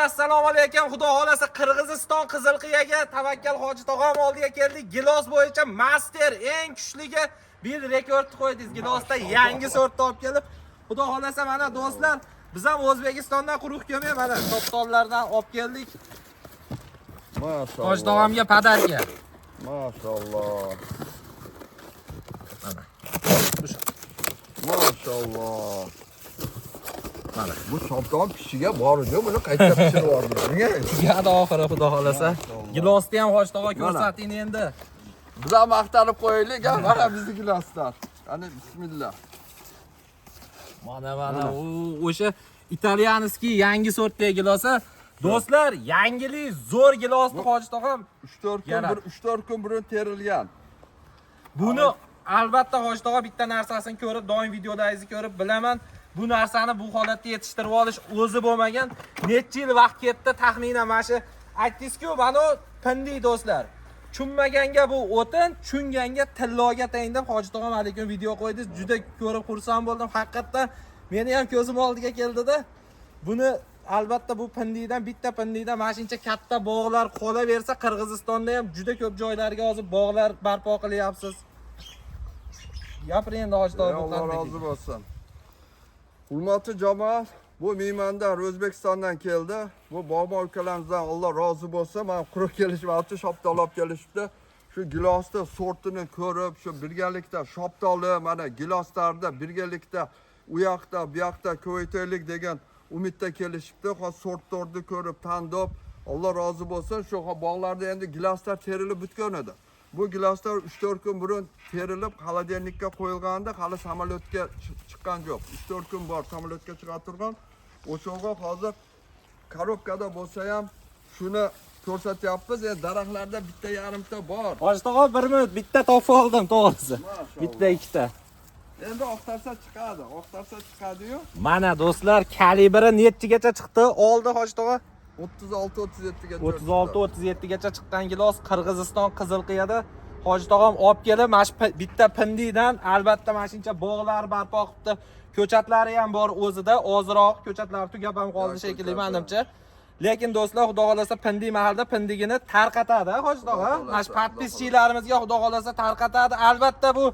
Assalomu alaykum. Xudo xolasa, Qirg'iziston Qizilqiyaga Tavakkal hoji tog'am oldiga keldik. Gilos bo'yicha master, eng kuchligi, bir rekord qo'ydingiz. Gilosda yangi sort olib kelib, Xudo xolasa, mana do'stlar, biz ham O'zbekistondan quruq kelmay, mana toptonlardan olib keldik. Maşallah. Hoji tog'amga подарка. Maşallah. Mana. Maşallah. Mana. Bu shopton pishiga bor edi, buni qayta pishirib yubordilar. Nega? Tugadi oxiri, Xudo xolasa. Gilosni ham, hoji tog'a, ko'rsating endi. Biz ham maqtanib qo'yaylik, ha, mana bizni giloslar. Qani, bismillah. Mana, mana u o'sha итальянский yangi sortdagi gilosa. Do'stlar, yangilik, zo'r gilosni hoji tog'am 3-4 kun Yarat. bir 3-4 kun burun terilgan. Buni albatta, hoji tog'a, bitta narsasini ko'rib, doim videolaringizni ko'rib bilaman. Bu narsani bu holatda yetishtirib olish o'zi bo'lmagan. Necha yil vaqt ketdi taxminan, mana shu aytdingiz-ku, mana u pindik do'stlar. Tushunmaganga bu o'tin, tushunganga tilloga teng deb hoji tog'am haligi kun video qo'ydingiz. Juda ko'rib xursand bo'ldim. Haqiqatdan meni ham ko'zim oldiga keldida. Buni albatta bu pindikdan, bitta pindikdan mana shuncha katta bog'lar qolaversa, Qirg'izistonda ham juda ko'p joylarga hozir bog'lar barpo qilyapsiz. Gapiring endi, hoji tog'a, bu Alloh qanday? rozi bo'lsin. Hurmatli jamoat, bu mehmonlar O'zbekistondan keldi. Bu bog'bon ukalarimizdan Alloh rozi bo'lsin. Mana quruq kelishmabdi, shoptol olib kelishibdi. Shu gilosni sortini ko'rib, shu birgalikda shoptoli, mana giloslarda birgalikda u yoqda, bu yoqda ko'paytiraylik degan umidda kelishibdi. Hozir sortlarni ko'rib, tanib, Alloh rozi bo'lsin. Shu bog'larda endi giloslar terilib bitgan edi. Bu giloslar 3-4 kun burun terilib, холодильник ka qo'yilganda, hali samolyotga chiqqan yo'q. 3-4 kun bor samolyotga chiqa turgan. O'shaga hozir коробка da bo'lsa ham shuni ko'rsatyapmiz. Endi daraxtlarda bitta yarimta bor. Hoji tog'a, bir minut, bitta topib oldim to'g'risi. Mashalloh. Bitta, ikkita. Endi oqtarsa chiqadi, oqtarsa chiqadi-yu. Mana do'stlar, kalibri nechigacha chiqdi? Oldi, hoji tog'a? 36 37 gacha. 36 37 gacha chiqqan gilos Qirg'iziston Qizilqiyada hoji tog'am olib kelib, mana shu bitta pindikdan albatta mana shuncha bog'lar barpo qilibdi. Ko'chatlari ham bor o'zida, ozroq ko'chatlar tugab ham qoldi Ya, shekilli ko'chatlar. Menimcha. Lekin do'stlar, Xudo xolasa, pindik mahalda pindigini tarqatadi, hoji tog'a. Xudo Mana shu xohlasa, подписчик larimizga Xudo xolasa tarqatadi. Albatta bu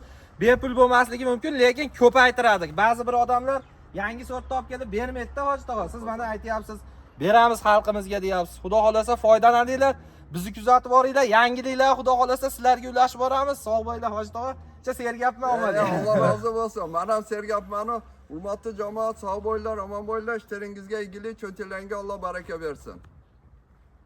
bepul bo'lmasligi mumkin, lekin ko'paytiradi. Ba'zi bir odamlar yangi sortni olib kelib bermaydi-da, hoji tog'a. Siz mana aytyapsiz, beramiz xalqimizga deyapsiz. Xudo xolasa foydalaninglar, bizni kuzatib boringlar, yangiliklar Xudo xolasa sizlarga ulashib boramiz. Sog' bo'linglar, hoji tog'a. Sergapman omad. Alloh rozi bo'lsin. Men ham sergapmanu. Hurmatli jamoat, sog' bo'linglar, omon bo'linglar. Ishlaringizga igilik, cho'ntaklaringga Alloh baraka bersin.